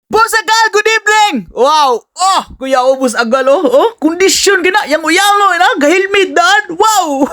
Boss Agal, good evening! Wow! Oh, Kuya Boss Agal, oh. Oh, kondisyon gina. Yang uyango, na, gahilmit daan. Wow!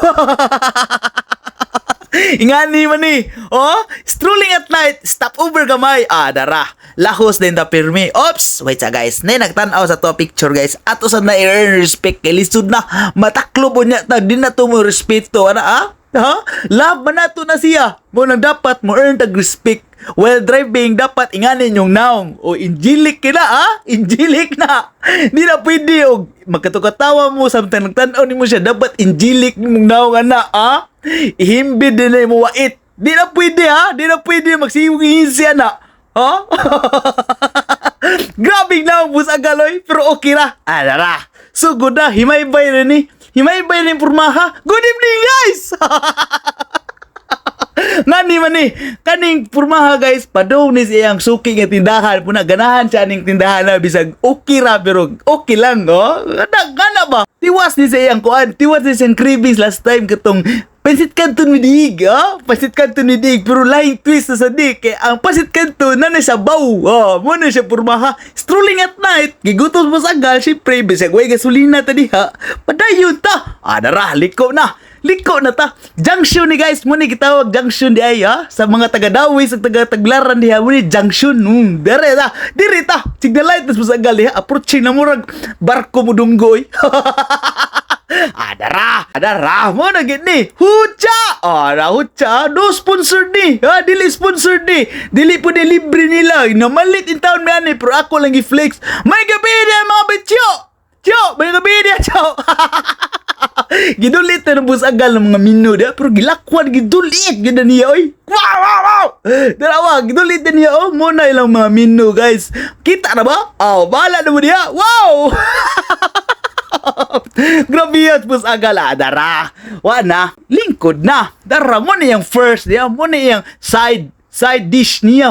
Ingani man ni. Oh, strolling at night, stop over gamay. Ah, dara. Lahos din ta pirmi. Oops, wait sa guys. Nay nagtan-aw sa to picture, guys. Ato sa na earn respect kay lisod na mataklo po niya ta, di na to mo respeto ana ah. Ha? Love man nato na siya. Mo nang dapat mo earn tag respect. While driving, dapat inganin yung naong. O angelic kina ah? Angelic na. Di na pwede og magkatukatawa mo samtang nagtan-aw nimo siya, dapat angelic nimong naong ana ah. Ihimbid din na mo wait. Di na pwede ha? Di na pwede magsiwing siya na. Ha? Grabe na ang Boss Agal oy, pero okay ra. Ah, dara. Sugod na, himaybay na ni. Himaybay na yung pormaha. Good evening, guys! Ngani man ni, kaning pormaha, guys, padong ni siyang suki nga tindahan puna, ganahan siya ning tindahan na bisag okay ra, pero okay lang oh. Ngana ngana ba? Tiwas ni siyang kuan, tiwas ni siyang cravings last time katong pansit canton with egg, oh? Pansit canton with egg, pero laing twist na sa di. Kay ang pansit canton na sabaw, oh, mo na siya pormaha. Strolling at night, gigutom Boss Agal, syempre, bisag way gasolina ta diha, padayon ta. Ah, dara, liko na. Liko na ta. Junction ni guys, mo ni gitawag junction di ay ha. Sa mga taga Dawis ug taga Tagbilaran diha mo ni junction. Dere ta. Dire ta. Signal light tas Boss Agal diha approaching na murag barko mo dunggoy. Ah, dara. Dara mo na gid ni. Hucha. Ah, ra hucha. No sponsor ni. Ha, dili sponsor ni. Dili po di libre nila. Namalit in town mi ani pero ako lang gi-flex. May gabi diha mga bityo. Tiyo, may gabi diha, tiyo. Gidulit na ng Boss Agal ng mga menu diha, pero gilakwan gidulit gid na niya oy. Wow. Dalawa gidulit na niya oh, mo na ilang mga menu, guys. Kita na ba? Oh, bahala na mo diha. Wow! Grabe yan, Boss Agal. Ah, dara. Wa na. Lingkod na. Dara mo na yung first niya. Mo na yung side dish niya.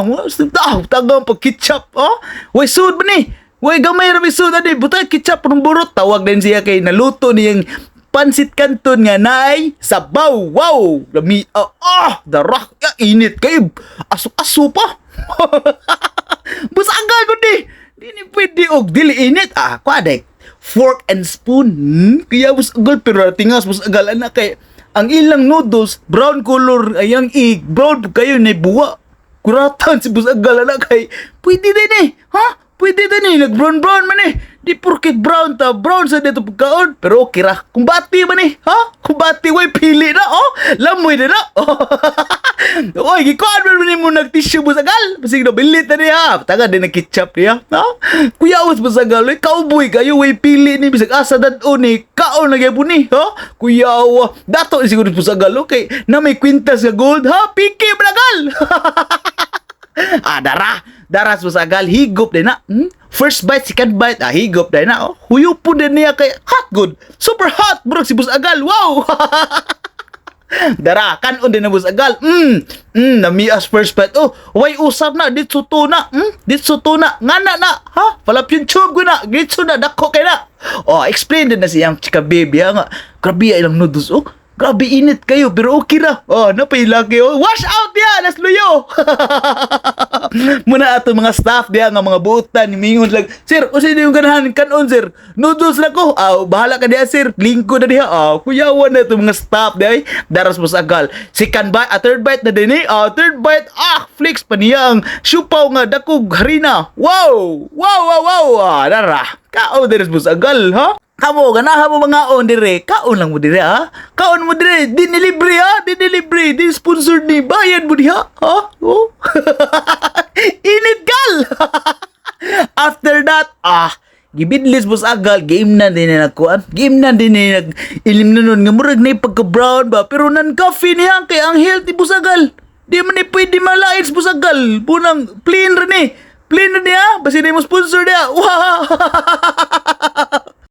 Ah, tagang pag ketchup. Oh, way sud ba ni? Way gamay ra may sud ani. Butang ketchup ng burot. Tawag din siya kay naluto niyang pansit canton nga naay sabaw. Wow! Lami. Ah, ah dara. Ah, init kay. Aso-aso pa. Boss Agal ko di. Di ni pwede og dili init. Ah, kwa dek. Fork and spoon. Kaya Boss Agal pero tingas Boss Agal anak kay ang ilang noodles brown color ay ang egg brown po kayo na buwa. Kuratan si Boss Agal anak kay pwede din eh. Ha? Pwede din eh. Nag brown brown man eh. Di porket brown ta, brown sa dito pagkaon. Pero okay ra. Kumbati man eh. Ha? Kumbati way pili na oh. Lamoy na na. Oy, gikuan man ni mo nag-tissue, Boss Agal. Basig na bilit na niya. Taga din nag ketchup niya. Ha? Kuya us Boss Agal, oy, cowboy kayo way pili ni bisag asa dad-on ni kaon na gyapon ni, ha? Kuya wa, dato ni siguro Boss Agal, okay. Na may kwintas nga gold, ha? Piki banagal. Ah, dara. Dara Boss Agal, higop din na. First bite, second bite, ah, higop din na. Oh. Huyo po din niya kay hot good. Super hot, bro, si Boss Agal. Wow! Dara, kanon din na Boss Agal. Namias first bite. Oh, way usap na, ditso to na. Ditso to na. Ngana na, ha? Falap yung tube ko na. Ditso na, dako kay na. Oh, explain din na siyang chika baby, ha, nga. Grabe ilang noodles, oh. Grabe init kayo, pero okay ra. Oh, napay laki, oh. Wash out diya, nas luyo. Muna ato mga staff diya nga mga buotan, mingon lang, "Sir, usa yung ganahan kanon, sir? Noodles lang ko." "Ah, bahala ka diya, sir. Lingkod na diha." Ah, kuyawan na ito mga staff diya. Ay. Daras Boss Agal. Second bite, ah, third bite na din eh. Ah, third bite, ah, flex pa niya ang siupaw nga dakog harina. Wow! Wow! Ah, dara. Kaon diri Boss Agal, ha? Kamo, ganahan mo mga on dire. Kaon lang mo dire, ha? Kaon mo dire. Di ni libre, ha? Di ni libre. Di sponsored ni. Bayad mo diha, ha? Oh. Init gal! After that, ah, gibidlis Boss Agal, game na din na nagkuan. Game na din na nag ilim na nun nga murag na pagka brown ba, pero nan coffee niya kay ang healthy Boss Agal. Di man ni pwede malain sa Boss Agal. Bunang plain ra ni. Plain ra niya, basta di mo sponsor niya. Wow!